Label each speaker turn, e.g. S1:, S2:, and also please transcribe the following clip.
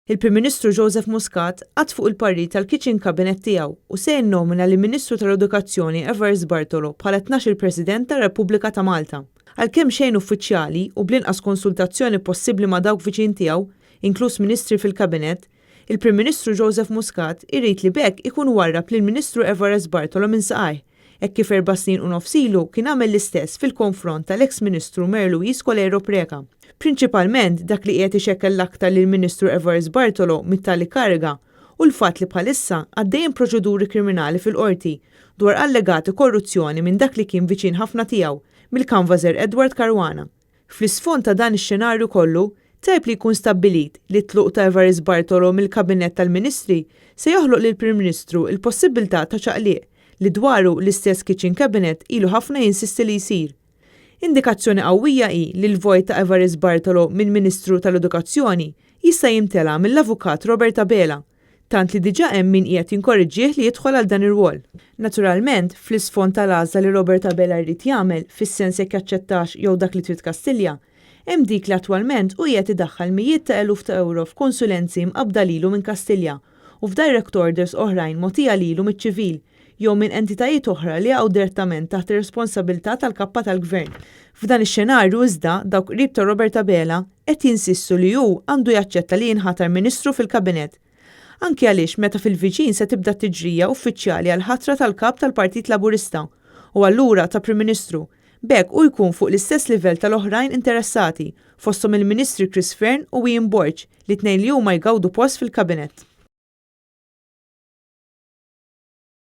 S1: Il-Prim Ministru Joseph Muscat qagħad fuq il-parir tal-kitchen cabinet tiegħu u se jinnomina lill-Ministru tal-Edukazzjoni Evarist Bartolo bħala t-tnax-il President tar-Repubblika ta' Malta. Għalkemm xejn uffiċjali u bl-inqas konsultazzjoni possibbli ma' dawk viċin tiegħu, inkluż Ministri fil-Kabinett, il-Prim Ministru Joseph Muscat irid li b'hekk ikun warrab lill-Ministru Evarist Bartolo minn saqajh, hekk kif erba' snin u nofs ilu kien għamel l-istess fil-konfront tal-eks Ministru Mary Louise Coleiro Preca. Prinċipalment, dak li qiegħed ixekkel l-aktar lill-Ministru Evarist Bartolo mit-tali kariga hu l-fatt li bħalissa għaddejjin proċeduri kriminali fil-Qorti dwar allegati korruzzjoni minn dak li kien viċin ħafna tiegħu, mill-kanvaser Edward Caruana. Fl-isfond ta' dan ix-xenarju kollu, tajjeb li jkun stabbilit li t-tluq ta' Evarist Bartolo mill-Kabinett tal-Ministri se joħloq lill-Prim Ministru l-possibbiltà ta' ċaqliq li dwaru l-istess Kitchen Cabinet ilu ħafna jinsisti li jsir. Indikazzjoni qawwija hi li l-vojt ta' Evarist Bartolo minn Ministru tal-Edukazzjoni jista' jimtela mill-Avukat Robert Abela, tant li diġà hemm min qiegħed jinkoraġġih li jidħol għal dan ir-rwol. Naturalment, fl-isfond tal-għażla li Robert Abela jrid jagħmel, fis-sens jekk jaċċettax jew dak li trid Kastilja, hemm dik li attwalment hu qiegħed idaħħal mijiet ta' eluf ta' ewro f'konsulenzi mqabbda lilu minn Kastilja u f'direct orders oħrajn mogħtija lilu miċ-ċivil jew minn entitajiet oħra li jaqgħu direttament taħt ir-responsabilità tal-kappa tal-Gvern. F'dan ix-xenarju iżda, dawk qrib ta' Robert Abela qed jinsistu li hu għandu jaċċetta li jinħatar Ministru fil-Kabinett. Anki għaliex meta fil-viċin se tibda t-tiġrija uffiċjali għall-ħatra tal-Kap tal-Partit Laburista u allura ta' Prim Ministru, b'hekk hu jkun fuq l-istess livell tal-oħrajn interessati, fosthom il-Ministri Chris Fearne u Ian Borg, li t-tnejn li huma jgawdu post fil-Kabinett.